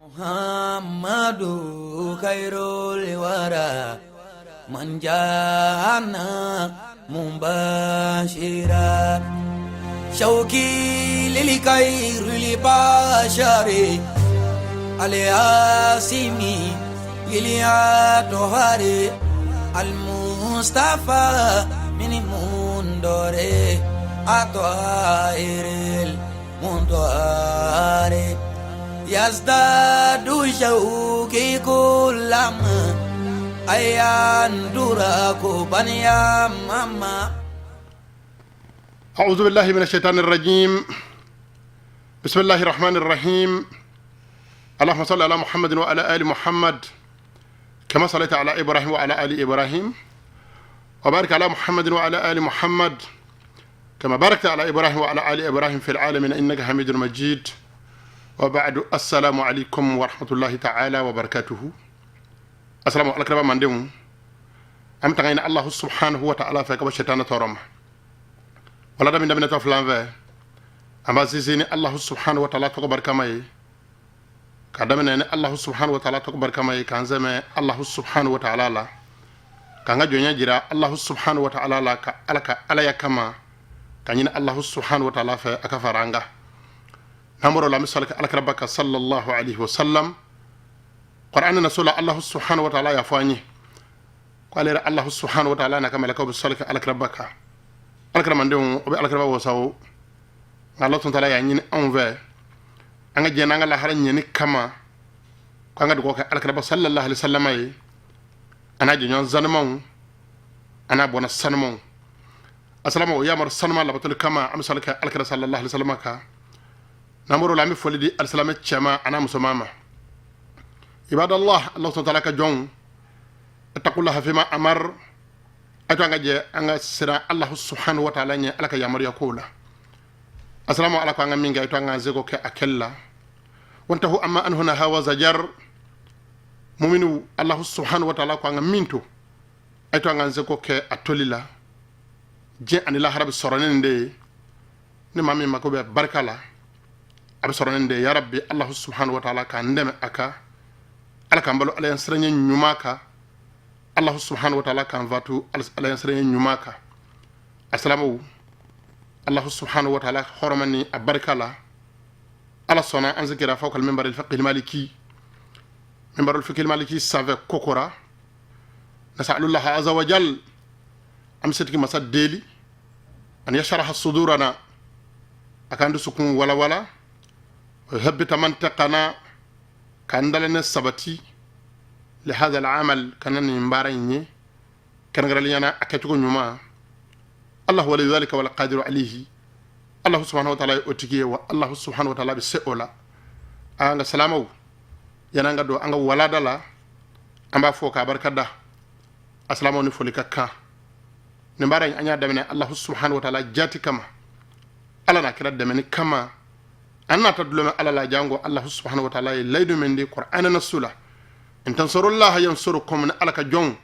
Muhammadu khairul wara man jana mubashira shauki lil khairil bashari aliasimi lil atohari al mustafa min mundore atohiril muntohari yazdadu shauki kullama ayandura kubaniya mama. أعوذ بالله من الشيطان الرجيم. بسم الله الرحمن الرحيم. اللهم صل على محمد وعلى آل محمد كما صليت على إبراهيم وعلى آل إبراهيم، وبارك على محمد وعلى آل محمد كما باركت على إبراهيم وعلى آل إبراهيم في العالمين إنك حميد مجيد. وبعد، السلام عليكم ورحمة الله تعالى وبركاته. السلام عليكم من دون أم تغين الله سبحانه وتعالى فكما الشيطان ترمى wala da min daminɛ tɔ filan fɛ, an b'a sinsin ni Alahu subhanahu wa taala tɔgɔ barikama ye, ka daminɛ ni Alahu subhanahu wa taala tɔgɔ barikama ye, k'an sɛmɛ Alahu subhanahu wa taala la, k'an ka jɔnya jira Alahu subhanahu wa taala la, ka Ala ka alaya kama ka ɲini Alahu subhanahu wa taala fɛ a ka fara an kan. N'an bɔra o la, an bɛ sɔli kɛ alakiraba kan, sallallahu alaihi wa sallam. Qur'an na so la, Alahu subhanahu wa taala y'a fɔ an ye ko ale yɛrɛ Alahu subhanahu wa taala n'a ka mɛlɛkɛw bɛ sɔli kɛ alakiraba kan. Alakiramadenw, o bɛ alakiraba wasaw, nka Ala tun taala y'a ɲini anw fɛ, an ka diɲɛ n'an ka lahara ɲɛni kama, ko an ka dugawu kɛ alakiraba sallallahu alaihi wasallam ye, a n'a jɛɲɔgɔn sanumanw, a n'a bɔnna sanumanw. Asalama o yamaru sanuma labatoli kama, an bɛ sɔli kɛ alakira sallallahu alaihi wasallam kan. N'an bɔr'o la, an bɛ foli di alisilamɛ cɛman a n'a musoman ma. Ibadallah, Allah subhanahu wa ta'ala ka jɔnw, ittaqullaha fima amar. A to an ka jɛ an ka siran Allah subhanahu wa ta'ala ɲɛ Ala ka yamaruya kow la. Asalamu ala ko an ka min kɛ, a to an k'an seko kɛ a kɛli la. Wantahu amma anhu naha wa zajar. Muminu, Allah subhanahu wa ta'ala ko an ka min to, a to an k'an seko kɛ a toli la. Diɲɛ ani lahara bɛ sɔrɔ ni nin de ye. Ni maa min mako bɛ barika la, a bɛ sɔrɔ ni nin de ye. Ya rabbi, Allah subhanahu wa ta'ala k'an dɛmɛ a ka Ala k'an balo Ala siranɲɛ ɲuman kan. Allah subhanahu wa ta'ala k'an fatu Ala siranɲɛ ɲuman kan. Asalamu Allah subhanahu wa ta'ala hɔrɔma ni a barika la, Ala sɔnna an sigira fawqa al-minbar al-fiqh al-maliki, minbar al-fiqh al-maliki sanfɛ kokora. Nasalullah azza wa jal, an bɛ setigi masa deli, an yashraha sudurana, a k'an dusukun walawala, wa yuthabbita mantaqana, k'an dalane sabati, lihada al-amal, kana nin baara in ye kɛrɛnkɛrɛnnenya la a kɛcogo ɲuman. Allah wali dhalika wal qadiru alayhi. Allah subhanahu wa ta'ala ye o tigi ye wa Allah subhanahu wa ta'ala bɛ se o la. An ka salamaw, yan'an ka don an ka walada la, an b'a fɔ k'a barika da. Asalamaw ni foli ka kan. Nin baara in, an y'a daminɛ Allah subhanahu wa ta'ala jati kama, Ala n'a kira dɛmɛni kama. An n'a ta dulomɛ Ala la, jango Allah subhanahu wa ta'ala ye layidu min di Qur'ana nasu la: in tansurullaha yansurukum. Ni Ala ka jɔnw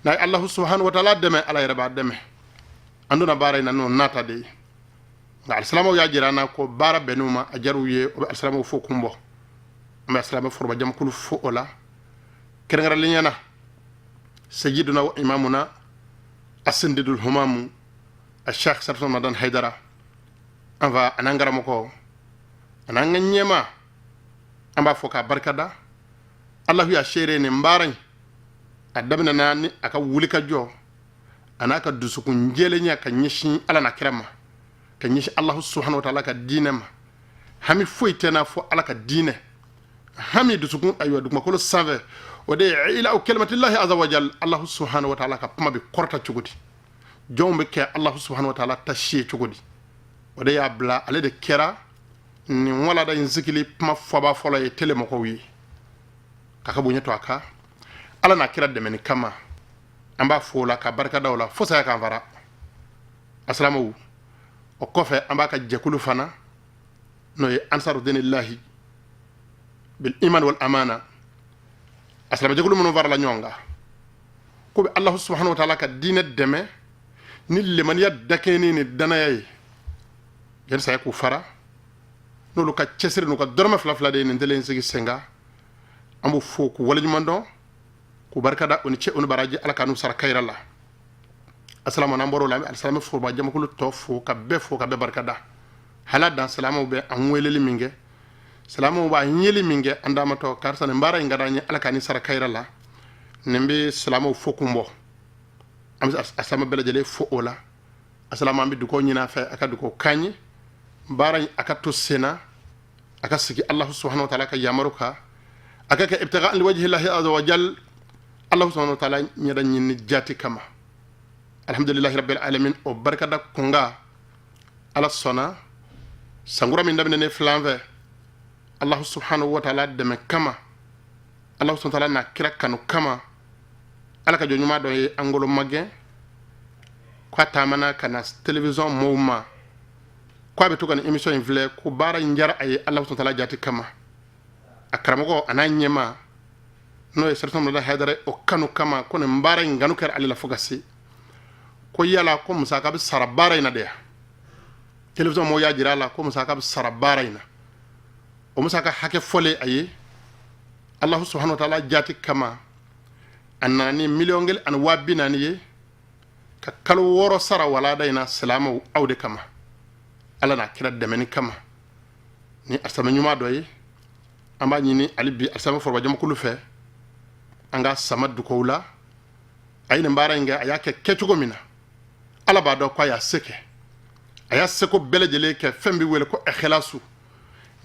n'a ye Allah subhanahu wa ta'ala dɛmɛ, Ala yɛrɛ b'a dɛmɛ. An donna baara in na n'o nata de ye, nka alisilamɛw y'a jira an na ko baara bɛnn'u ma, a jar'u ye. O bɛ alisilamɛw fo kun bɔ. An bɛ alisilamɛ foroba jamakulu fo o la, kɛrɛnkɛrɛnnenya na sayyiduna wa imamuna asindidul humamu a Sheikh Sarfan Madan Haidara, an fa an'an karamɔgɔ an'an ka ɲɛma. An b'a fɔ k'a barikada. Allahu y'a seere, nin baara in a daminɛna ni a ka wulikajɔ a n'a ka dusukun jɛlenya ka ɲɛsin Ala n'a kira ma, ka ɲɛsin Allahu subhanahu wa ta'ala ka diinɛ ma. Hami foyi tɛ n'a fɔ Ala ka diinɛ hami dusukun, ayiwa, dugumakolo sanfɛ, o de ye ila kalimatillahi azza wa jal. Allahu subhanahu wa ta'ala ka kuma bɛ kɔrɔta cogo di? Jɔnw bɛ kɛ Allahu subhanahu wa ta'ala ta si ye cogo di? O de y'a bila ale de kɛra nin walada in sigili kuma fɔba fɔlɔ ye tele mɔgɔw ye, k'a ka bonya to a kan Ala n'a kira dɛmɛni kama. An b'a fo o la ka barikada o la fo saya k'an fara. Asalamaw, o kɔfɛ, an b'a ka jɛkulu fana, n'o ye Ansaru dinillahi bil iman wal amana, asilama jɛkulu minnu farala ɲɔgɔn kan ko bɛ Allahu subhanahu wa ta'ala ka diinɛ dɛmɛ ni lemaniya dakɛni ni danaya ye yanni saya k'u fara, n'olu ka cɛsiri n'u ka dɔrɔmɛ fila fila de ye nin tele in sigi sen kan. An b'o fo k'u waleɲuman dɔn, k'u barikada. U ni ce, u ni baraji, Ala ka n'u sara kayira la. Asalama, n'an bɔr'o la, an bɛ alisilamɛ foroba jamakulu tɔ fo, ka bɛɛ fo, ka bɛɛ barikada. Hala dan silamɛw bɛ an weleli min kɛ, silamɛw b'an yeli min kɛ, an damatɔ karisa, nin baara in ka d'an ye, Ala ka ni sara kayira la. Nin bɛ silamɛw fo kun bɔ. An bɛ alisilamɛ bɛɛ lajɛlen fo o la. Asalama, an bɛ dugawu ɲini a fɛ, a ka dugawu k'an ye, baara in a ka to senna, a ka sigi Alahu subahana wa taala ka yamaru kan, a ka kɛ ibtiga liwajhilahi azza wa jal, Alahu subahana wa taala ɲɛda ɲini jati kama. Alhamdulilahi rabbil alamin. O barikada kunga, Ala sɔnna, sankura min daminɛnen filan fɛ, Alahu subahana wa taala dɛmɛ kama, Alahu subahana wa taala n'a kira kanu kama, Ala ka jɔn ɲuman dɔ ye an golo magɛn k'a taamana ka na télévision mɔɔw ma, k'a bɛ to ka nin émission in filɛ, ko baara in diyara a ye Alahu subahana wa taala jati kama, a karamɔgɔ a n'a ɲɛma, n'o ye Sɛrifu Madani Hayidara, o kanu kama, ko nin baara in kanu kɛra ale la fo ka se ko yala ko musaka bɛ sara baara in na de ya. Télévision mɔgɔw y'a jira a la ko musaka bɛ sara baara in na. O musaka hakɛ fɔlen a ye, Alahu subahana wa taala jati kama, a nana ni 1,040,000 ye ka kalo 6 sara walada in na silamɛw aw de kama, Ala n'a kira dɛmɛni kama. Ni alisilamɛ ɲuman dɔ ye, an b'a ɲini hali bi alisilamɛ foroba jamakulu fɛ, an ka sama dugawu la. A ye nin baara in kɛ, a y'a kɛ kɛcogo min na, Ala b'a dɔn ko a y'a se kɛ, a y'a seko bɛɛ lajɛlen kɛ. Fɛn bɛ wele ko ɛkɛlasu,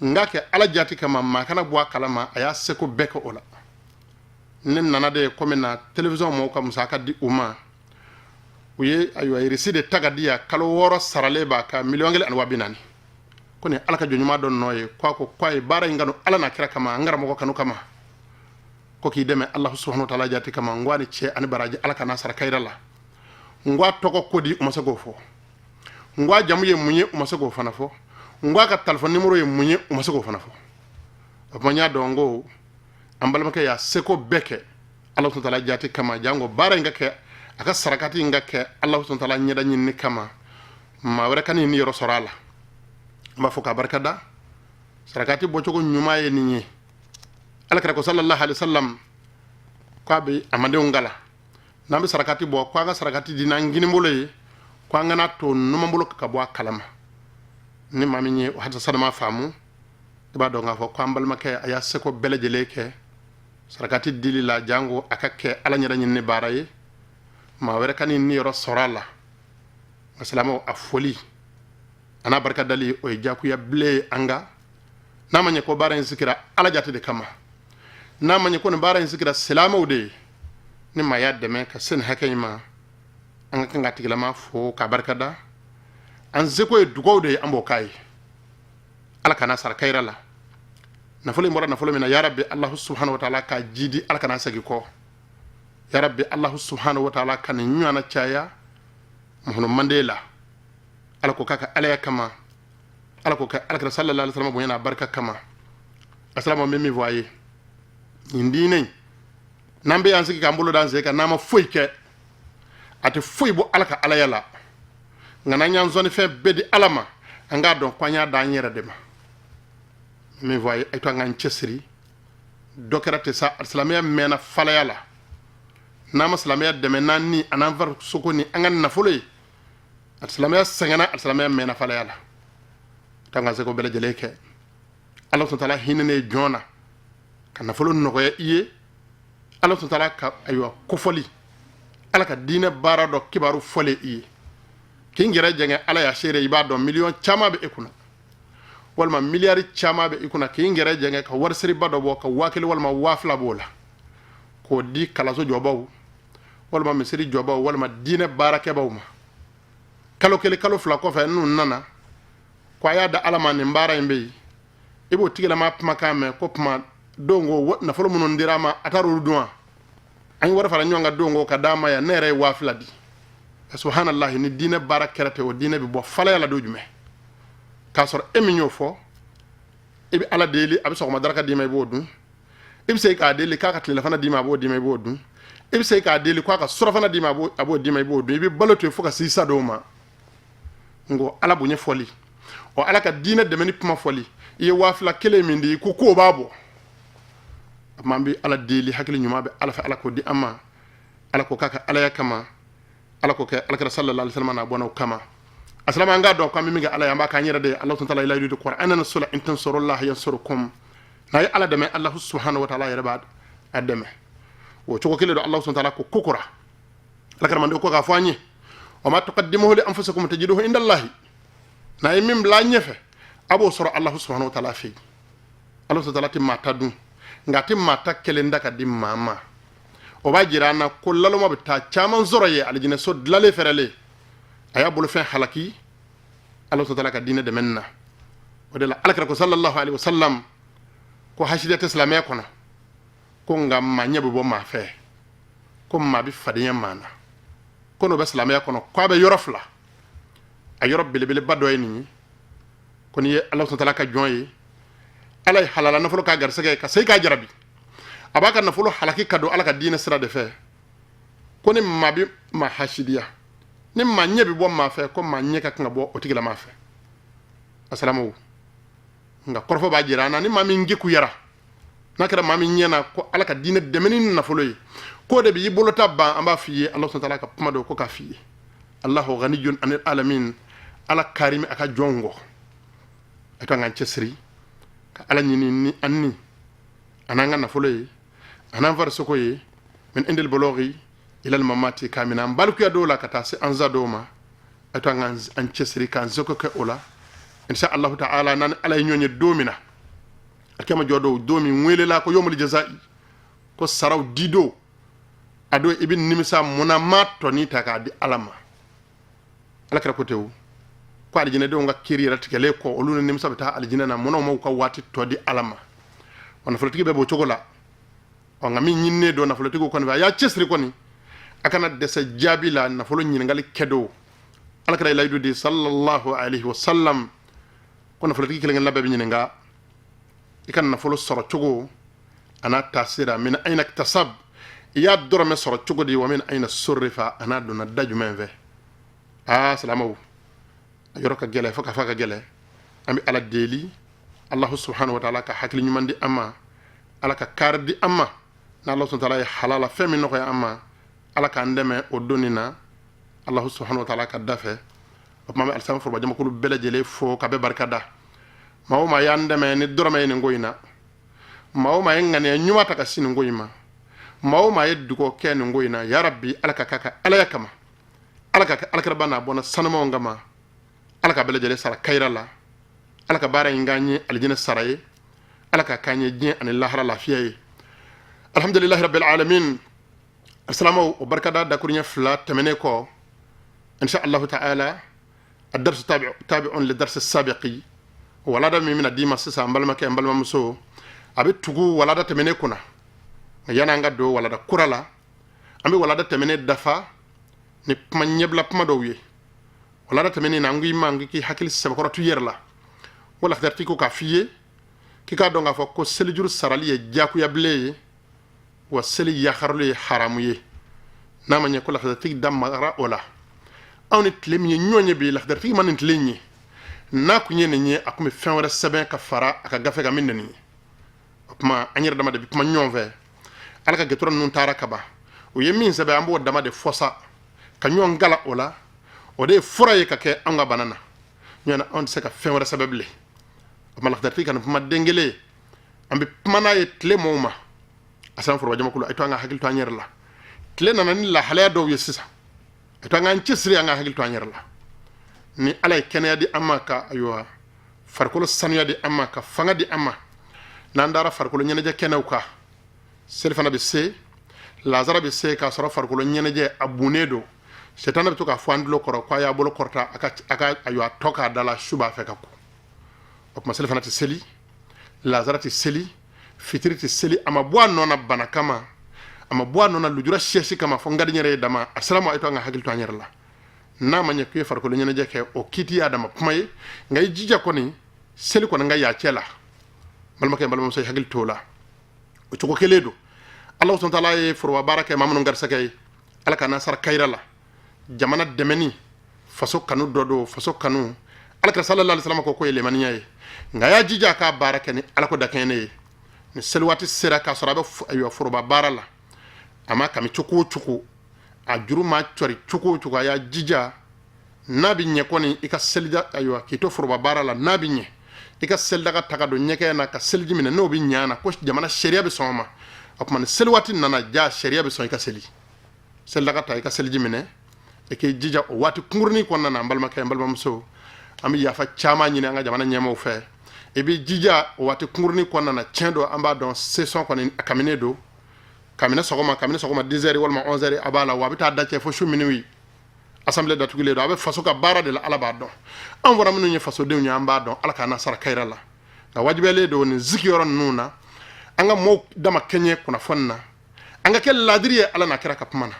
n k'a kɛ Ala jati kama, maa kana bɔ a kalama, a y'a seko bɛɛ kɛ o la. Ne nana de komi na télévision mɔgɔw ka musaka di u ma, u ye ayiwa reçu de ta ka di yan, kalo 6 saralen b'a kan, 1,040,000. Ko nin Ala ka jɔn ɲuman dɔ nɔ ye, ko a ko k'a ye baara in kanu Ala n'a kira kama, an karamɔgɔ kanu kama, ko k'i dɛmɛ Alahu subahana wa taala jati kama. N ko a ni cɛ ani baraji, Ala ka n'a sara kayira la. N ko a tɔgɔ ko di, u ma se k'o fɔ. N ko a jamu ye mun ye, u ma se k'o fana fɔ. N ko a ka telefɔni nimoro ye mun ye, u ma se k'o fana fɔ. O tuma n y'a dɔn ko an balimakɛ y'a seko bɛɛ kɛ Ala subahana taala jati kama, jango baara in ka kɛ, a ka sarakati in ka kɛ Ala subahana taala ɲɛda ɲinini kama, maa wɛrɛ ka nin yɔrɔ sɔrɔ a la. N b'a fɔ k'a barika da. Sarakati bɔcogo ɲuman ye nin ye. Ala kira ko sallallahu alaihi wasallam k'a bɛ a mandenw kalan, n'an bɛ sarakati bɔ, ko an ka sarakati di n'an kinibolo ye, ko an kana to numanbolo ka bɔ a kalama. Ni maa min ye o hadisa sanuma faamu, i b'a dɔn k'a fɔ ko an balimakɛ a y'a seko bɛɛ lajɛlen kɛ sarakati dili la, jango a ka kɛ Ala ɲɛda ɲinini baara ye, maa wɛrɛ ka nin niyɔrɔ sɔrɔ a la. Nka silamɛw, a foli a n'a barika dali, o ye jakuya bilen ye an kan. N'a ma ɲɛ ko baara in sigira Ala jate de kama, n'a ma ɲɛ ko nin baara in sigira silamɛw de ye, ni maa y'a dɛmɛ ka se nin hakɛ in ma, an ka kan ka tigilama fo k'a barika da. An seko ye dugaw de ye, an b'o k'a ye, Ala kana sara kayira la. Nafolo in bɔra nafolo min na, ya rabbi Allahu subhanahu wa ta'ala ka jidi, Ala kana segin kɔ. Ya rabbi Allahu subhanahu wa ta'ala ka nin ɲɔgɔnna caya muhunu mande la. Ala ko k'a ka Alaya kama, Ala ko ka Alakira sallallahu alaihi wasallam bonya n'a barika kama. Asalama, n bɛ min fɔ a ye, nin diinɛ in, n'an bɛ y'an sigi k'an bolo d'an sen kan, n'an ma foyi kɛ, a tɛ foyi bɔ Ala ka Alaya la. Nka n'an y'an sɔnnifɛn bɛɛ di Ala ma, an k'a dɔn ko an y'a d'an yɛrɛ de ma. Min fɔ a ye, a to an k'an cɛsiri. Dɔ kɛra ten sa, silamɛya mɛnna falaya la. N'an ma silamɛya dɛmɛ n'an ni a n'an farisoko ni an ka nafolo ye, a silamɛya sɛgɛnna, a silamɛya mɛnna falaya la. K'an ka se k'o bɛɛ lajɛlen kɛ. Ala subhanahu wa ta'ala hinɛ ne jɔn na ka nafolo nɔgɔya i ye. Ala subhanahu wa ta'ala ka ayiwa kofɔli, Ala ka diinɛ baara dɔ kibaru fɔlen i ye, k'i yɛrɛ jɛngɛ, Ala y'a seere, i b'a dɔn miliyɔn caman bɛ e kunna walima miliyari caman bɛ i kunna, k'i yɛrɛ jɛngɛ ka warisiriba dɔ bɔ, ka 1000 walima 2000 b'o la, k'o di kalanso jɔbaw walima misiri jɔbaw walima diinɛ baarakɛbaw ma. Kalo 1, kalo 2 kɔfɛ, n'u nana ko a y'a da Ala ma, nin baara in bɛ yen, i b'o tigilama kumakan mɛn ko kuma don ko nafolo minnu dira a ma, a taara olu dun wa? An ye wari fara ɲɔgɔn kan don ko ka d'a ma yan, ne yɛrɛ ye 2000 di. Subhanallahi, ni diinɛ baara kɛra ten, o diinɛ bɛ bɔ falaya la don jumɛn? K'a sɔrɔ e min y'o fɔ, i bɛ Ala deli a bɛ sɔgɔma daraka d'i ma, i b'o dun. I bɛ se k'a deli k'a ka tilelafana d'i ma, a b'o d'i ma, i b'o dun. I bɛ se k'a deli k'a ka surafana d'i ma, a b'o d'i ma, i b'o dun. I bɛ balo to yen fo ka se i sa don ma. N ko Ala bonya fɔli, ɔ Ala ka diinɛ dɛmɛni kuma fɔli, i ye 2000 kelen min di, ko k'o b'a bɔ. A tuma an bɛ Ala deli, hakili ɲuman bɛ Ala fɛ, Ala k'o di an ma, Ala k'o k'a ka Alaya kama, Ala k'o kɛ Alakira sallallahu alaihi wasallam n'a bɔnnaw kama. A silama, an k'a dɔn k'an bɛ min kɛ Ala ye, an b'a k'an yɛrɛ de ye. Ala subhanahu wa ta'ala layidu di Kuranɛ na so la: in tansurullaha yansurukum. N'a ye Ala dɛmɛ, Ala subhanahu wa ta'ala yɛrɛ b'a a dɛmɛ. O cogo kelen don, Ala subhanahu wa ta'ala ko kokura, Ala karamanden ko k'a fɔ an ye: wa ma tuqaddimuhu li anfusikum tajiduhu inda Allahi. N'a ye min bila an ɲɛfɛ, a b'o sɔrɔ Ala subhanahu wa ta'ala fɛ yen. Ala subhanahu wa ta'ala tɛ maa ta dun, nka a tɛ maa ta kelen da ka di maa ma. O b'a jira an na ko laloma bɛ taa caman sɔrɔ yen, alijinɛso dilanlen fɛrɛlen, a y'a bolofɛn halaki Ala subhanahu wa ta'ala ka diinɛ dɛmɛ na. O de la Alakira ko sallallahu alaihi wasallam ko hasidiya tɛ silamɛya kɔnɔ, ko nka maa ɲɛ bɛ bɔ maa fɛ, ko maa bɛ fadenya maa na, ko n'o bɛ silamɛya kɔnɔ, ko a bɛ yɔrɔ fila, a yɔrɔ belebeleba dɔ ye nin ye, ko n'i ye Ala subhanahu wa ta'ala ka jɔn ye, Ala ye halala nafolo k'a garisɛgɛ ka se k'a jarabi, a b'a ka nafolo halaki ka don Ala ka diinɛ sira de fɛ, ko ni maa bɛ maa hasidiya, ni maa ɲɛ bɛ bɔ maa fɛ, ko maa ɲɛ ka kan ka bɔ o tigilama fɛ. Asalamu, nka kɔrɔfɔ b'a jira an na, ni maa min kekuyara, n'a kɛra maa min ɲɛ na ko Ala ka diinɛ dɛmɛni ni nafolo ye, k'o de b'i bolo ta ban, an b'a f'i ye, Ala subhanahu wa ta'ala ka kuma dɔ ko k'a f'i ye: Allahu ghaniyun anil alamin. Ala karimi a ka jɔnw kɔ. A to an k'an cɛsiri ka Ala ɲini ni an ni a n'an ka nafolo ye, a n'an farisogo ye, min indil bulughi ilal mamati, k'a minɛ an balikuya dɔw la ka taa se an sa dɔw ma. A to an k'an cɛsiri k'an seko kɛ o la. Insha Allahu ta'ala, n'an Ala ye ɲɔgɔn ye don min na, a kɛma jɔ dɔw don min welela ko yomul jaza'i, ko saraw di don, a don i bɛ nimisa munna ma tɔni ta k'a di Ala ma. Ala kɛra ko tewu ko alijinɛdenw ka kiiri yɛrɛ tigɛlen kɔ, olu ni nimisa bɛ taa alijinɛ na, munna m'u ka waati tɔ di Ala ma? Wa nafolotigi bɛɛ b'o cogo la. Ɔ nka min ɲininen don nafolotigiw kɔni fɛ, a y'a cɛsiri kɔni, a kana dɛsɛ jaabi la nafolo ɲininkali kɛ don. Ala kɛra layidu di sallallahu alaihi wa sallam ko nafolotigi kelen kelenna bɛɛ bɛ ɲininka i ka nafolo sɔrɔ cogo a n'a taasira: min ayna iktasab, i y'a dɔrɔmɛ sɔrɔ cogo di, wa min ayna surrifa, a n'a donna da jumɛn fɛ. Aa silamaw, a yɔrɔ ka gɛlɛ fo ka fa ka gɛlɛ. An bɛ Ala deli, Allahu subhanahu wa ta'ala ka hakili ɲuman di an ma, Ala ka kaari di an ma. N'Ala subhanahu wa ta'ala ye halala fɛn min nɔgɔya an ma, Ala k'an dɛmɛ o donni na Allahu subhanahu wa ta'ala ka da fɛ. O tuma an bɛ alisilamɛ foroba jamakulu bɛɛ lajɛlen fo ka bɛɛ barika da. Maa o maa y'an dɛmɛ ni dɔrɔmɛ ye nin ko in na, maa o maa ye ŋaniya ɲuman ta ka sin nin ko in ma, maa o maa ye dugawu kɛ nin ko in na, yarabi Ala ka k'a ka Alaya kama, Ala ka kɛ Alakiraba n'a bɔnna sanumaw kama, Ala ka bɛɛ lajɛlen sara kayira la, Ala ka baara in k'an ye alijinɛ sara ye, Ala ka k'an ye diɲɛ ani lahara lafiya ye. Alhamdulilahi rabbil alamin. Alisilamɛw, o barikada dakuruɲɛ fila tɛmɛnen kɔ, insha Allahu ta'ala, adarsu tabi'un li darsi sabiqi. Walada min bɛna d'i ma sisan, n balimakɛ, n balimamuso, a bɛ tugu walada tɛmɛnen kunna. Nka yan'an ka don walada kura la, an bɛ walada tɛmɛnen dafa ni kuma ɲɛbila kuma dɔw ye. Walada tɛmɛnen na, an ko i ma n k'i hakili sɛbɛkɔrɔ to i yɛrɛ la. Ko lafidatigi ko k'a f'i ye k'i k'a dɔn k'a fɔ ko selijuru sarali ye diyagoyabilen ye, wa seli yakarili ye haramu ye, n'a ma ɲɛ ko lafidatigi da magara o la. Anw ni tile min ye ɲɔgɔn ye bi, lafidatigi ma nin tile in ye. N'a kun ye nin ye, a kun bɛ fɛn wɛrɛ sɛbɛn ka fara a ka gafe kan min tɛ nin ye. O tuma an yɛrɛ dama de bɛ kuma ɲɔgɔn fɛ. Ala ka gɛtɔrɔ ninnu taara kaban, u ye min sɛbɛn, an b'o dama de fɔ sa ka ɲɔgɔn gala o la. O de ye fura ye ka kɛ anw ka bana na. Ɲɔgɔn anw tɛ se ka fɛn wɛrɛ sɛbɛn bilen. O tuma lafidatigi ka nin kuma den kelen, an bɛ kuma n'a ye tile mɔgɔw ma. A san foroba jamakulu, a to an ka hakili to an yɛrɛ la. Tile nana ni lahalaya dɔw ye sisan, a to an k'an cɛsiri, an ka hakili to an yɛrɛ la. Ni Ala ye kɛnɛya di an ma, ka ayiwa farikolo sanuya di an ma, ka fanga di an ma, n'an taara farikolo ɲɛnajɛ kɛnɛw kan, selifana bɛ se, lazara bɛ se, k'a sɔrɔ farikolo ɲɛnajɛ a bunnen don, sɛtanɛ bɛ to k'a fɔ an tulo kɔrɔ k'a y'a bolo kɔrɔta, a ka ayiwa tɔ k'a da la, su b'a fɛ ka ko. O tuma selifana tɛ seli, lazara tɛ seli, fitiri tɛ seli. A ma bɔ a nɔ na bana kama, a ma bɔ a nɔ na lujura siyasi kama, fo n ka di n yɛrɛ ye dama. A sira ma, a to an ka hakili to an yɛrɛ la. N'a ma ɲɛ k'i ye farikolo ɲɛnajɛ kɛ, o kiti y'a dama kuma ye, nka i jija kɔni seli kɔni ka y'a cɛ la. Balimakɛ, balimamuso, i hakili t'o la. O cogo kelen don, Ala subhanahu wa ta'ala ye foroba baara kɛ maa minnu garisɛgɛ ye, Ala ka nasara kayira la. Jamana dɛmɛni faso kanu dɔ don. Faso kanu, Ala kira sallallahu alaihi wasallam ko ye limaniya ye. Nka y'a jija a k'a baara kɛ ni Ala ko dakɛɲɛ ye. Ni seli waati sera k'a sɔrɔ a bɛ ayiwa foroba baara la, a ma kami cogo o cogo, a juru ma cɔri cogo o cogo, a y'a jija n'a bɛ ɲɛ kɔni i ka selida, ayiwa k'i to foroba baara la, n'a bɛ ɲɛ i ka selidaga ta ka don ɲɛgɛn na ka seliji minɛ, n'o bɛ ɲɛ na ko jamana sariya bɛ sɔn o ma. O tuma ni seli waati nana ja, sariya bɛ sɔn i ka seli selidaga ta, i ka seliji minɛ, i k'i jija o waati kunkurunin kɔnɔna na. An balimakɛ, an balimamuso, an bɛ yafa caman ɲini an ka jamana ɲɛmaaw fɛ. I b'i jija o waati kunkurunin kɔnɔna na. Tiɲɛ don, an b'a dɔn session kɔni a kaminen don kabini sɔgɔma 10 heures walima 11 heures a b'a la, wa a bɛ taa dacɛ fo su minuit, assemblée datugulen don. A bɛ faso ka baara de la, Ala b'a dɔn. An fɔra minnu ye fasodenw ye, an b'a dɔn. Ala k'an na sara kayira la. Nka wajibiyalen don nin sigiyɔrɔ ninnu na, an ka mɔɔw dama kɛɲɛ kunnafoni na, an ka kɛ ladiri ye Ala n'a kira ka kuma na.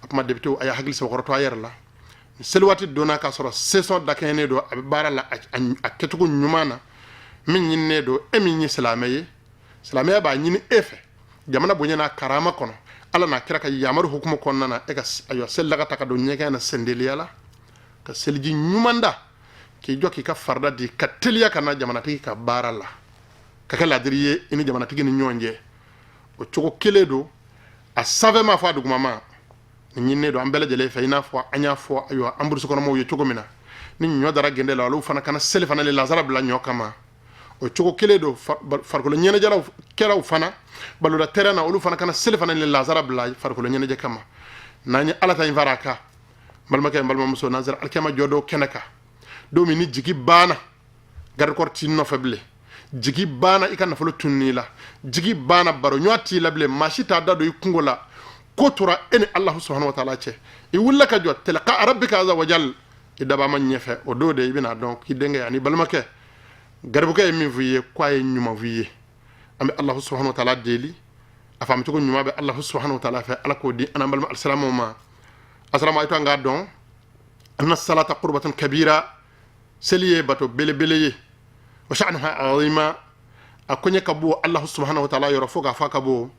A kuma député, a y'a hakili sɛbɛkɔrɔ to a yɛrɛ la. Seli waati donna k'a sɔrɔ session dakɛɲɛnen don, a bɛ baara la a kɛcogo ɲuman na. Min ɲininen don, e min ye silamɛ ye, silamɛya b'a ɲini e fɛ jamana bonya n'a karama kɔnɔ, Ala n'a kira ka yamaru hukumu kɔnɔna na, e ka ayiwa selidaga ta ka don ɲɛgɛn na sendeliya la, ka seliji ɲuman da, k'i jɔ k'i ka farida di, ka teliya ka na jamanatigi ka baara la, ka kɛ ladiri ye i ni jamanatigi ni ɲɔgɔn cɛ. O cogo kelen don, a sanfɛ ma fɔ a dugumama, nin ɲininen don an bɛɛ lajɛlen fɛ. I n'a fɔ an y'a fɔ ayiwa an burusukɔnɔmɔgɔw ye cogo min na, ni ɲɔ dara gende la, olu fana kana seli fana le lazara bila ɲɔ kama. O cogo kelen don farikolo ɲɛnajɛlaw kɛlaw fana baloda terrain na, olu fana kana seli fana le lazara bila farikolo ɲɛnajɛ kama. N'an ye Ala ta in fara a kan, balimakɛ, n balimamuso, n'an sera alikiyama jɔ don kɛnɛ kan, don min ni jigi banna, garde corps t'i nɔfɛ bilen, jigi banna, i ka nafolo tunun'i la, jigi banna, baro ɲɔgɔn t'i la bilen, maa si t'a da don i kungo la, ko tora e ni Alahu subahana wa taala cɛ, i wulila ka jɔ tilqa rabbika aza wajal, i dabama ɲɛfɛ, o don de i bɛna dɔn k'i denkɛ ani balimakɛ garibukɛ ye min f'i ye, k'a ye ɲuman f'i ye. An bɛ Alahu subahana wa taala deli, a faamucogo ɲuman bɛ Alahu subahana wa taala fɛ, Ala k'o di an n'an balima alisilamɛw ma. Asalamu alaykum. An k'a dɔn anna salata qurbatun kabira, seli ye bato belebele ye, wa sha'nuha azima, a koɲɛ ka bon Allahu subhanahu wa ta'ala yɔrɔ fo k'a fɔ a ka bon.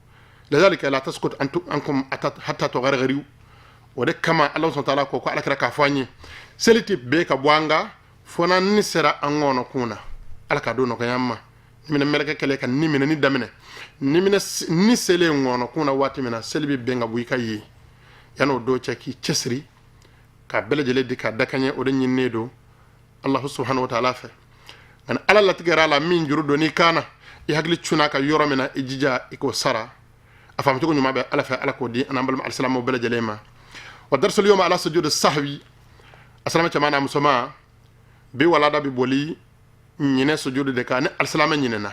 Lidhalika la taskut ankum hatta tugharghiru. O de kama Allah subhanahu wa ta'ala ko Ala kira k'a fɔ an ye, seli tɛ bɛɛ ka bɔ an kan fo n'an ni sera an ŋɔnɔ kun na. Ala ka don nɔgɔya an ma. Ni minɛ mɛlɛkɛ kɛlɛ ka ni minɛ ni daminɛ ni minɛ ni selen ŋɔnɔ kun na, waati min na seli bɛ bɛn ka bɔ i ka yen, yan'o don cɛ, k'i cɛsiri k'a bɛɛ lajɛlen di k'a dakaɲɛ, o de ɲininen don Allahu subhanahu wa ta'ala fɛ. Nka Ala latigɛra a la min juru don n'i kan na, i hakili cunna ka yɔrɔ min na, i jija i k'o sara. A faamucogo ɲuman bɛ Ala fɛ, Ala k'o di an n'an balima alisilamɛw bɛɛ lajɛlen ma. Wa darsul yawma ala sujudi sahwi. Asalama cɛman n'a musoman, bi walada bi boli ɲinɛ sujudu de kan. Ni alisilamɛ ɲinɛna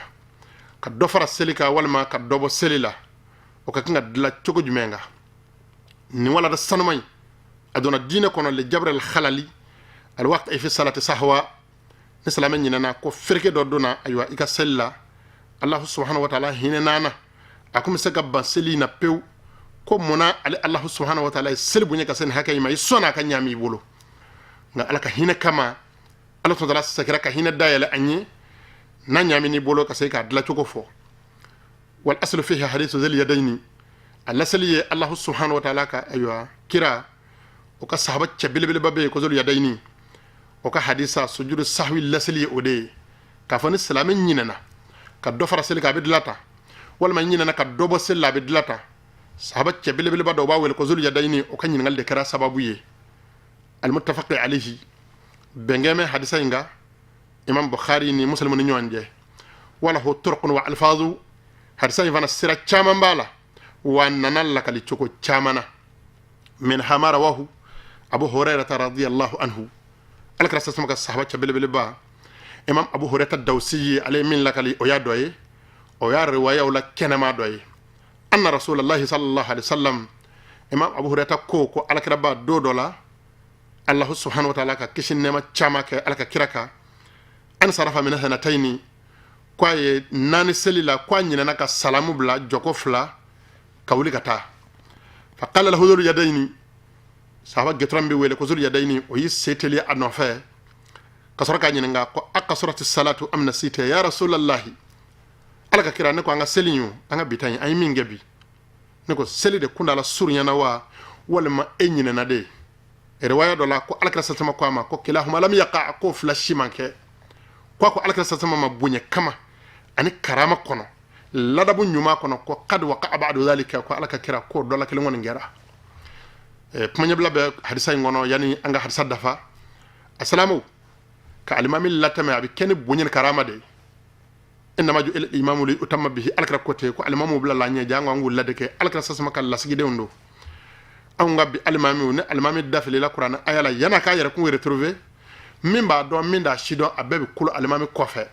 ka dɔ fara seli kan walima ka dɔ bɔ seli la, o ka kan ka dilan cogo jumɛn kan? Nin walada sanuma in, a donna diinɛ kɔnɔ le jabr al khalali al waqt fi salati sahwa. Ni silamɛ ɲinɛna ko fereke dɔ donna ayiwa i ka seli la, Allahu subhanahu wa ta'ala hinɛ na, a kun bɛ se ka ban seli na pewu. Ko munna ale Allahu subhanahu wa ta'ala ye seli bonya ka se nin hakɛ in ma, i sɔnna a ka ɲaami i bolo? Nka Ala ka hinɛ kama, Ala subhanahu wa ta'ala segira ka hinɛ dayɛlɛ an ye, n'a ɲaami n'i bolo, ka se k'a dilancogo fɔ. Wal aslu fihi hadithu zil yadayni. A laseli ye Allahu subhanahu wa ta'ala ka ayiwa kira o ka sahaba cɛ belebeleba bɛ yen ko zul yadayni, o ka hadisa sujudu sahwi laseli ye o de ye, k'a fɔ ni silamɛ ɲinɛna ka dɔ fara seli kan, a bɛ dilan tan, walima ɲinɛna ka dɔ bɔ seli la, a bɛ dilan tan. Sahaba cɛ belebeleba dɔ, u b'a wele ko zul yadayni, o ka ɲininkali de kɛra sababu ye. Almuttafaqi alayhi, bɛnkɛ mɛ hadisa in kan imam Bukhari ni Muslim ni ɲɔgɔn cɛ. Walahu turqun wa alfazu. Hadisa in fana, sira caman b'a la, wa nana lakali cogo caman na. Min hama rawahu Abu Hurairata radiyallahu anhu, Alakira sasama ka sahaba cɛ belebeleba imam Abu Hurairata Dawsi ye, ale ye min lakali, o y'a dɔ ye, o y'a riwayaw la kɛnɛma dɔ ye. Anna rasulallahi sallallahu alaihi wasallam, imam Abu Hurairata ko alakiraba don dɔ la, Allahu subhanahu wa ta'ala ka kisi nɛɛma caman kɛ Ala ka kira kan, an sarafa min sanatayini, ko a ye naani seli la, ko a ɲinɛna ka salamu bila jɔko fila, ka wuli ka taa. Fa qala lahu zul yadayni, sahaba gɛtɔrɔ min bɛ wele ko zul yadayni, o y'i se teliya a nɔfɛ ka sɔrɔ k'a ɲininka ko aqasurati salatu am nasita ya rasulallahi? Ala ka kira, ne ko an ka seli in, an ka bi ta in, an ye min kɛ bi, ne ko seli de kundala surunyana wa, walima e ɲinɛna de? Riwaya dɔ la, ko Alakira sasama ko a ma ko kilahuma lam yaqa, ko fila si man kɛ. Ko a ko Alakira sasama ma bonya kama ani karama kɔnɔ, Ladabu ɲuman kɔnɔ ko kad waqa'a ba'du dhalika, ko Ala ka kira ko dɔ la kelen kɔni kɛra. Kuma ɲɛbila bɛ hadisa in kɔnɔ. Yani an ka hadisa dafa, asalamu ka alimami latɛmɛ, a bɛ kɛ ni bonya ni karama de ye. Innama ju'ila imamu li utamma bihi. Alakira ko ten ko alimamu bila la ɲɛ jango an k'u ladege. Alakira sasama ka lasigidenw don. Anw ka bi alimamiw, ni alimami dafilila kuranɛ aya la, yan'a k'a yɛrɛ kun retrouver, min b'a dɔn, min t'a si dɔn, a bɛɛ bɛ kolo alimami kɔfɛ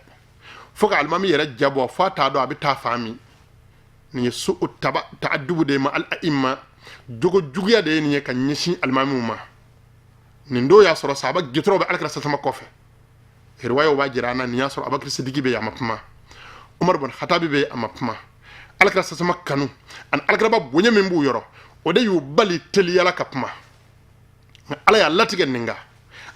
fo ka alimami yɛrɛ jabɔ, fo a t'a dɔn a bɛ taa fan min. Nin ye su taba ta'addubu de ye ma al a'imma, jogo juguya de ye nin ye ka ɲɛsin alimamiw ma. Nin don y'a sɔrɔ sahaba gitɔrɔw bɛ alakira sasama kɔfɛ. Riwayaw b'a jira an na, nin y'a sɔrɔ Abubakar Sidiki bɛ yen, a ma kuma. Umar bun Khatabi bɛ yen, a ma kuma. Alakira sasama kanu ani alakiraba bonya min b'u yɔrɔ, o de y'u bali teliyala ka kuma. Nka Ala y'a latigɛ nin kan,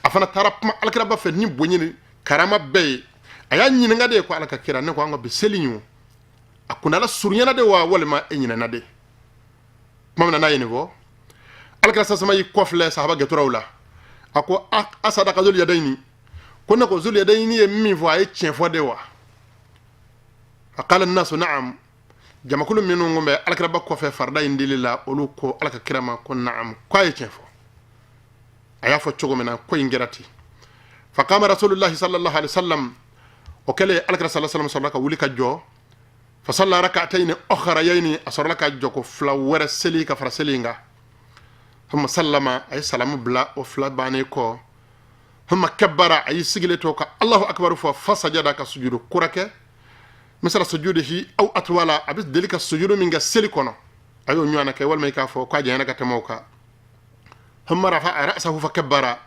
a fana taara kuma alakiraba fɛ ni bonya ni karama bɛɛ ye. A y'a ɲininka de ko: Ala ka kira, ne ko an ka bi seli in, o a kundala surunyana de wa, walima e ɲinɛna de? Tuma min na n'a ye nin fɔ, alakira sasama y'i kɔfilɛ sahaba gɛtɔrɔw la, a ko: asadaka Zuliyadayini? Ko ne ko Zuliyadayini ye min fɔ, a ye tiɲɛ fɔ de wa? A qala nasu naam. Jamakulu minnu kun bɛ alakiraba kɔfɛ farida in dili la, olu ko Ala ka kira ma ko naam, ko a ye tiɲɛ fɔ, a y'a fɔ cogo min na, ko in kɛra ten. Fa qama rasulullahi sallallahu alaihi wasallam. O kɛlen, alakira sallallahu alaihi wasallam sɔrɔla ka wuli ka jɔ. Fa salla rak'atayn ukhrayayni, a sɔrɔla ka jɔ ko fila wɛrɛ seli ka fara seli in kan. Thumma sallama, a ye salamu bila o fila bannen kɔ. Thumma kabbara, a y'i sigilen to ka Allahu akbar fɔ. Fa sajada, ka sujudu kura kɛ, misala sujudihi aw atwala, a bɛ deli ka sujudu min kɛ seli kɔnɔ, a y'o ɲɔgɔn kɛ, walima i k'a fɔ k'a janyana ka tɛmɛ o kan. Thumma rafa'a ra'sahu fa kabbara,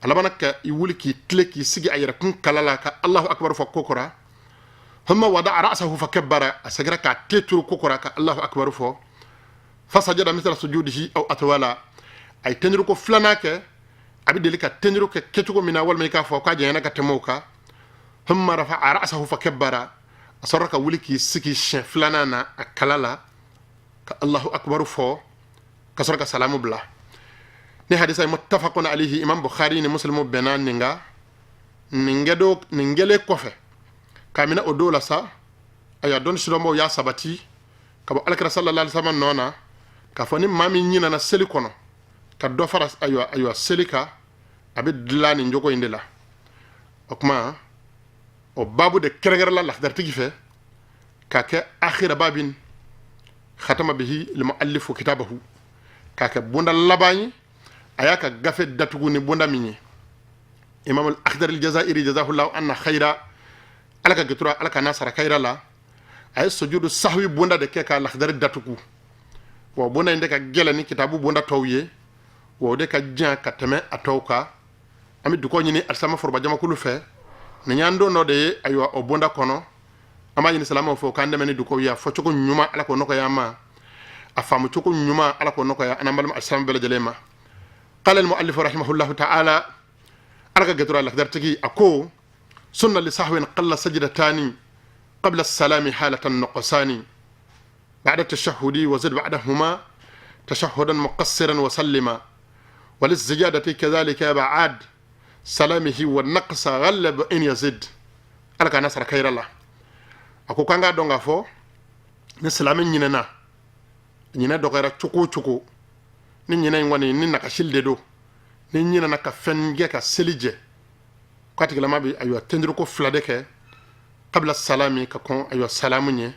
a labanna ka i wuli k'i tile k'i sigi a yɛrɛ kun kala la ka Allahu akbar fɔ kokura. Thumma wada'a ra'sahu fa kabbara, a segira k'a te turu kokura ka Allahu akbar fɔ. Fa sajada misla sujudihi aw atwala, a ye tenduru ko filanan kɛ, a bɛ deli ka tenduru kɛ kɛcogo min na, walima i k'a fɔ k'a janyana ka tɛmɛ o kan. Thumma rafa'a ra'sahu fa kabbara, a sɔrɔ ka wuli k'i sigi siɲɛ filanan na a kala la ka Allahu akbar fɔ, ka sɔrɔ ka salamu bila. Ni hadisa ye muttafaqun alayhi, Imam Bukhari ni Muslimu bɛnna nin kan. Nin kɛlen kɔfɛ, k'a minɛ o don la sa, ayiwa, dɔnni sidɔnbaw y'a sabati ka bɔ alakira sallallahu alaihi wasallam nɔ na k'a fɔ ni maa min ɲinana seli kɔnɔ ka dɔ fara, ayiwa, seli kan, a bɛ dilan nin jogo in de la. O tuma o baabu de kɛrɛnkɛrɛnla lakidaritigi fɛ k'a kɛ akhira babin khatama bihi limuallifu kitabahu, k'a kɛ bonda laban ye, a y'a ka gafe datugu ni bonda min ye. Imam al-Akhdar al-Jazairi jazahullahu anna khaira, Ala ka gɛtura, Ala ka n'a sara kayira la, a ye sujudu sahwi bonda de kɛ ka lakidari datugu. Wa bonda in de ka gɛlɛn ni kitabu bonda tɔw ye, wa o de ka jan ka tɛmɛ a tɔw kan. An bɛ dugawu ɲini alisama foroba jamakulu fɛ. Nin y'an don dɔ de ye, ayiwa, o bonda kɔnɔ, an b'a ɲini silamɛw fɛ u k'an dɛmɛ ni dugawu ye. A fɔcogo ɲuman, Ala k'o nɔgɔya an ma. A faamu cogo ɲuman, Ala k'o nɔgɔya an n'an balima alisama bɛɛ lajɛlen ma. Qala al-muallif rahimahullahu ta'ala, Ala ka gɛtura, lakidaritigi a ko: sunna li sahwin qalla sajdatani qabla salami halatan nuqsani ba'da tashahhudi wa zid ba'dahuma tashahhudan muqassiran wa sallima wa liziyadati kadhalika ba'ad salamihi wa naqsa ghallab in yazid. Ala ka nasara kayira la. A ko k'an k'a dɔn k'a fɔ ni silamɛ ɲinɛna, ɲinɛ dɔgɔyara cogo o cogo, ni ɲinɛ in kɔni ni nakasili de don, ni ɲinɛna ka fɛn kɛ ka seli jɛ, k'a tigilama bɛ, ayiwa, tenduruko fila de kɛ kabila salami, ka kɔn, ayiwa, salamu ɲɛ.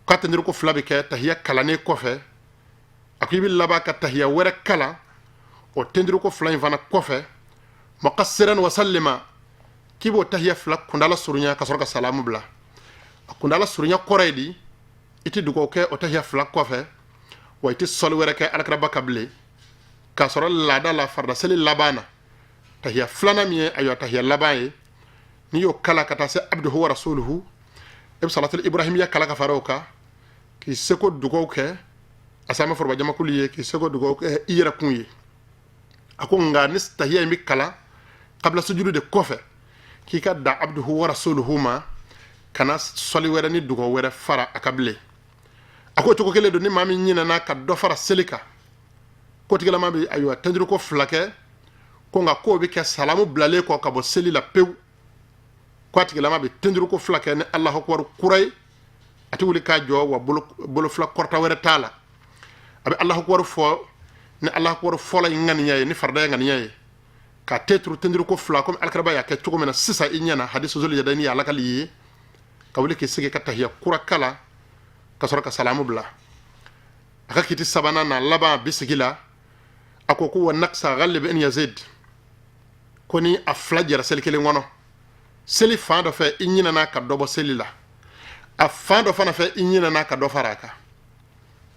K'a tenduruko fila bɛ kɛ tahiya kalannen kɔfɛ. A ko i bɛ laban ka tahiya wɛrɛ kalan o tenduruko fila in fana kɔfɛ, muqassiran wa sallima, k'i b'o tahiya fila kundala surunya ka sɔrɔ ka salamu bila. A kundala surunya kɔrɔ ye di? I tɛ dugawu kɛ o tahiya fila kɔfɛ, wa i tɛ sɔli wɛrɛ kɛ alakiraba kan bilen. K'a sɔrɔ laada la, farida seli laban na, tahiya filanan min ye, ayiwa, tahiya laban ye, n'i y'o kala ka taa se abduhu wa rasuluhu, i bɛ salatul ibrahimiya kala ka fara o kan, k'i seko dugawu kɛ a sama foroba jamakulu ye, k'i seko dugawu kɛ i yɛrɛ kun ye. A ko nka ni tahiya in bɛ kalan kabila sujudu de kɔfɛ, k'i ka dan abduhu wa rasuluhu ma, kana sɔli wɛrɛ ni dugawu wɛrɛ fara a kan bilen. A ko cogo kelen don ni maa min ɲinɛna ka dɔ fara seli kan, ko tigilama bɛ, ayiwa, tɛnjuruko fila kɛ. Ko nka k'o bɛ kɛ salamu bilalen kɔ ka bɔ seli la pewu. Ko a tigilama bɛ tɛnjuruko fila kɛ ni Alahu akubaru kura ye. A tɛ wuli k'a jɔ wa bolo fila kɔrɔta wɛrɛ t'a la. A bɛ Alahu akubaru fɔ ni Alahu akubaru fɔlɔ in ŋaniya ye, ni farida ŋaniya ye, ka ten turu tenduruko fila, komi alakiraba y'a kɛ cogo min na sisan i ɲɛna hadisu zul yadayini y'a lakali ye, ka wuli k'i sigi ka tahiya kura kalan, ka sɔrɔ ka salamu bila. A ka kiti sabanan n'a laban bi sigi la, a ko ko wa naksa ghalib in yazid, ko ni a fila jɛra seli kelen kɔnɔ, seli fan dɔ fɛ i ɲinɛna ka dɔ bɔ seli la, a fan dɔ fana fɛ i ɲinɛna ka dɔ fara a kan,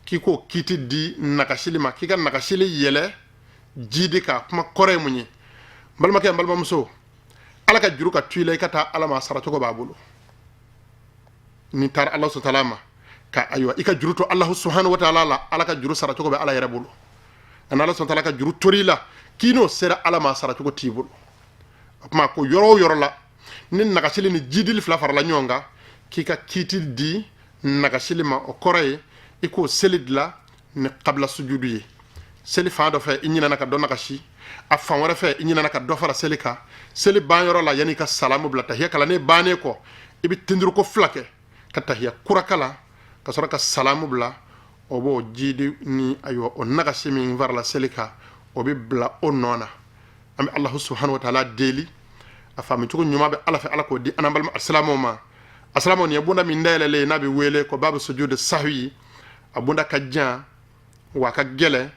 k'i k'o kiti di nagasili ma, k'i ka nagasili yɛlɛ jidi kan. Kuma kɔrɔ ye mun ye? N balimakɛ, n balimamuso, ala ka juru ka to i la, i ka taa ala ma, sara cogo b'a bolo. N'i taara ala subhanahu wa taala ma ka ayiwa i ka juru to Alahu subhanahu wa taala la, ala ka juru sara cogo bɛ ala yɛrɛ bolo. Ani ala subhanahu wa taala ka juru tori la, k'i n'o sera ala ma, sara cogo t'i bolo. O tuma ko yɔrɔ o yɔrɔ la ni nagasili ni jidili fila farala ɲɔgɔn kan, k'i ka kiti di nagasili ma, o kɔrɔ ye i k'o seli dilan ni kabila sujudu ye. Seli fan dɔ fɛ i ɲinɛna ka dɔ nagasi, a fan wɛrɛ fɛ i ɲinɛna ka dɔ fara seli kan. Seli ban yɔrɔ la, yanni i ka salamu bila, tahiya kalannen bannen kɔ, i bɛ tenduruko fila kɛ ka tahiya kura kalan, ka sɔrɔ ka salamu bila. O b'o jidi ni ayiwa o nagasi min farala seli kan, o bɛ bila o nɔ na. An bɛ Alahu subhanahu wa taala deli, a faamucogo ɲuman bɛ ala fɛ, ala k'o di an balima asilamɛw ma. Asilamɛw, nin ye bonda min dayɛlɛlen ye n'a bɛ wele ko babu sujudu sahwi. A bonda ka jan wa a ka gɛlɛn.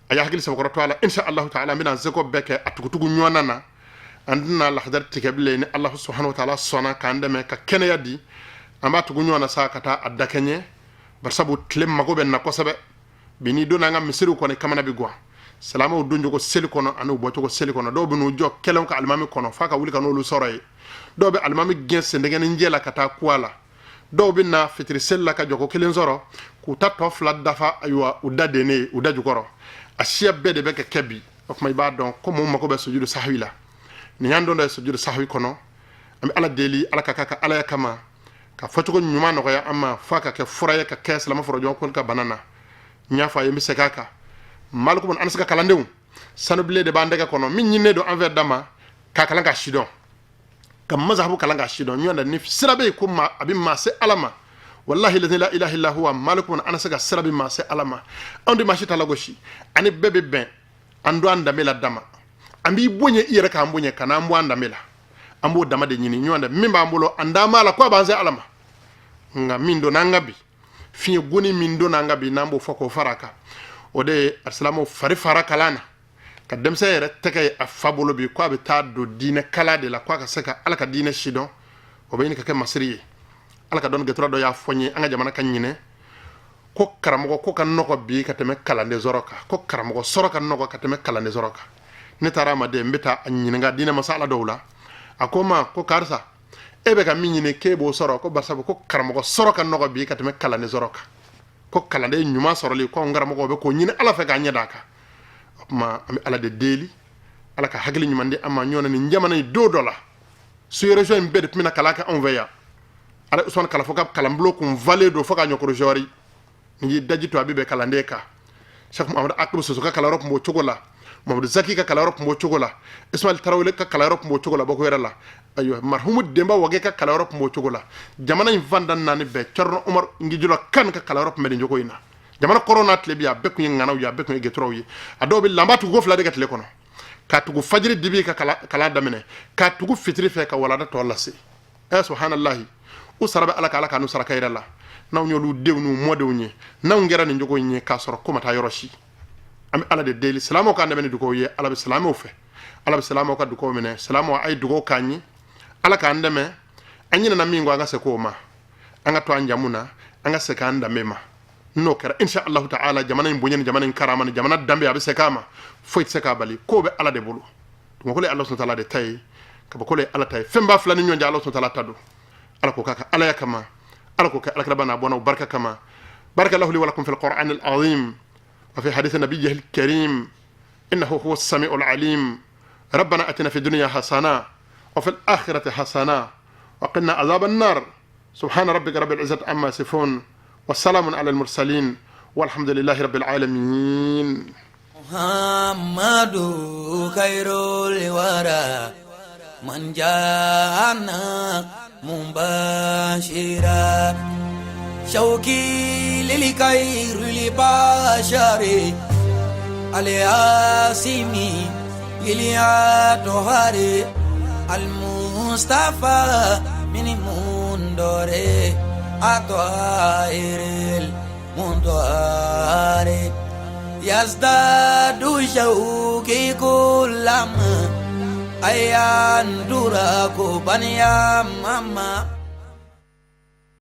A y'a hakili sabakɔrɔ to a la. Insha Allahu taala, an bɛna an seko bɛɛ kɛ a tugutugu ɲɔgɔn na. An tɛna lahadari tigɛ bilen. Ni Alahu subhanahu wa taala sɔnna k'an dɛmɛ ka kɛnɛya di, an b'a tugu ɲɔgɔn na sa ka taa a dakɛɲɛ, barisabu tile mago bɛ na kosɛbɛ bi. N'i donna an ka misiriw kɔnɔ, kamana bɛ gwan silamɛw doncogo seli kɔnɔ ani u bɔcogo seli kɔnɔ. Dɔw bɛ n'u jɔ kɛlɛw ka alimami kɔnɔ f'a ka wuli ka n'olu sɔrɔ yen. Dɔw bɛ alimami gɛn sendɛgɛni la ka taa kuwa la. Dɔw bɛ na fitiri seli la ka jɔko kelen sɔrɔ k'u ta tɔ fila dafa, ayiwa, u da dennen u da jukɔrɔ. A siya bɛɛ de bɛ ka kɛ bi. O tuma i b'a dɔn ko mun mago bɛ sujudu sahwi la. Nin y'an don dɔ ye sujudu sahwi kɔnɔ. An bɛ ala deli, ala ka k'a ka alaya kama ka fɔcogo ɲuman nɔgɔya an ma, f'a ka kɛ fura ye ka kɛ silamɛ fɔrɔjɔn ko ka bana na. N y'a fɔ a ye, n bɛ segin a kan, Maliku an se ka kalandenw sanubilen de b'an tɛgɛ kɔnɔ min ɲininen don an fɛ dama k'a kalan k'a sidɔn, ka mazahabu kalan k'a sidɔn. Ɲɔgɔn ni sira bɛ yen ko ma a bɛ maa se ala ma, walahi la ilaha illa huwa, Maliku an se ka sira bɛ maa se ala ma. Anw de maa si ta lagosi, ani bɛɛ bɛ bɛn. An don an danbe la dama, an b'i bonya i yɛrɛ k'an bonya, ka n'an bɔ an danbe la. An b'o dama de ɲini. Ɲɔgɔn dɛ min b'an bolo, an d'an b'a la ko a b'an se ala ma. Nka min donna an ka bi fiɲɛ goni min donna an ka bi, n'an b'o fɔ k'o fara a kan, o de ye alisilamɛw fari fara kalan na, ka denmisɛn yɛrɛ tɛgɛ ye a fa bolo bi ko a bɛ taa don diinɛ kalan de la, ko a ka se ka ala ka diinɛ sidɔn. O bɛ ɲini ka kɛ masiri ye. Ala ka dɔnni gɛtɔrɔ dɔ y'a fɔ n ye an ka jamana ka ɲinɛ ko karamɔgɔ ko ka nɔgɔ bi ka tɛmɛ kalanden sɔrɔ kan, ko karamɔgɔ sɔrɔ ka nɔgɔ ka tɛmɛ kalanden sɔrɔ kan. Ne taara a ma de, n bɛ taa a ɲininka diinɛ masala dɔw la. A ko n ma ko karisa, e bɛ ka min ɲini k'e b'o sɔrɔ, ko barisabu ko karamɔgɔ sɔrɔ ka nɔgɔ bi ka tɛmɛ kalanden sɔrɔ kan, ko kalanden ɲuman sɔrɔli ko anw karamɔgɔw bɛ k'o ɲini ala fɛ k'a ɲɛ d'a kan. O tuma an bɛ ala de deli, ala ka hakili ɲuman di an ma. Ɲɔgɔn nin jamana in don dɔ la, sous-région in bɛɛ de tun bɛna kalan kɛ anw fɛ yan. Ala Usumani Kalafo ka kalanbulon kun falen don fo ka ɲɔkoro jɔri, n'i y'i daji to a bɛ bɛn kalanden kan. Cheikh Muhamadu Akibu Soso ka kalanyɔrɔ tun b'o cogo la, Mamadu Zaki ka kalanyɔrɔ tun b'o cogo la, Ismail Tarawele ka kalanyɔrɔ tun b'o cogo la Bɔkɔ yɛrɛ la, ayiwa, marhumu Denba Wage ka kalanyɔrɔ tun b'o cogo la. Jamana in fan da naani bɛɛ, Cɛrino Umaru Ngijilɔ Kan ka kalanyɔrɔ tun bɛ nin cogo in na. Jamana kɔrɔ n'a tile bi, a bɛɛ tun ye ŋanaw ye, a bɛɛ tun ye gɛtɔrɔw ye. A dɔw bɛ lanba tugu ko fila de ka tile kɔnɔ, ka tugu fajiri dibi ka kalan daminɛ, ka tugu fitiri fɛ ka walada tɔ lase. Ɛ subhanallahi, u sara bɛ ala ka, ala k'anu saraka yɛrɛ la. N'anw y'olu denw n'u mɔdenw ye, n'anw kɛra nin cogo in ye k'a sɔrɔ ko ma taa yɔrɔ si. An bɛ ala de deli, silamɛw k'an dɛmɛ ni dugawu ye. Ala bɛ silamɛw fɛ, ala bɛ silamɛw ka dugawu minɛ. Silamɛw, a ye dugawu k'an ye, ala k'an dɛmɛ. An ɲinɛna min kɔ, an ka segin o ma, an ka to an jamu na, an ka segin an danbe ma. N'o kɛra, insha allahu ta'ala, jamana in bonya ni jamana in karama ni jamana danbe, a bɛ se k'a ma, foyi tɛ se k'a bali. Ko bɛ ala de bolo. Dugumakolo ye ala subhanahu wa ta'ala de ta ye, kabakolo ye ala ta ye, fɛn b'a fila ni ɲɔgɔn cɛ, ala subhanahu wa ta'ala ta don. Ala k'o k'a ka alaya kama, ala k'o kɛ alakiraba n'a bɔnnaw barika kama. Barakallahu li wa lakum fil qur'an al azim wa fi hadith nabiyyihi al karim, innahu huwa as-sami'ul alim. Rabbana atina fi dunya hasana wa fil akhirati hasana wa qina adhaban nar. Subhana rabbika rabbil izzati amma yasifun wa salamun ala al mursalin, walhamdulillahi rabbil alamin. Muhammadu khairul wara man jana mubashira. شوقي للخير البشر الياسمي اليا المصطفى من مندوري أطائر المندوري يزداد شوقي كلما أيان دراكو بنيا ماما.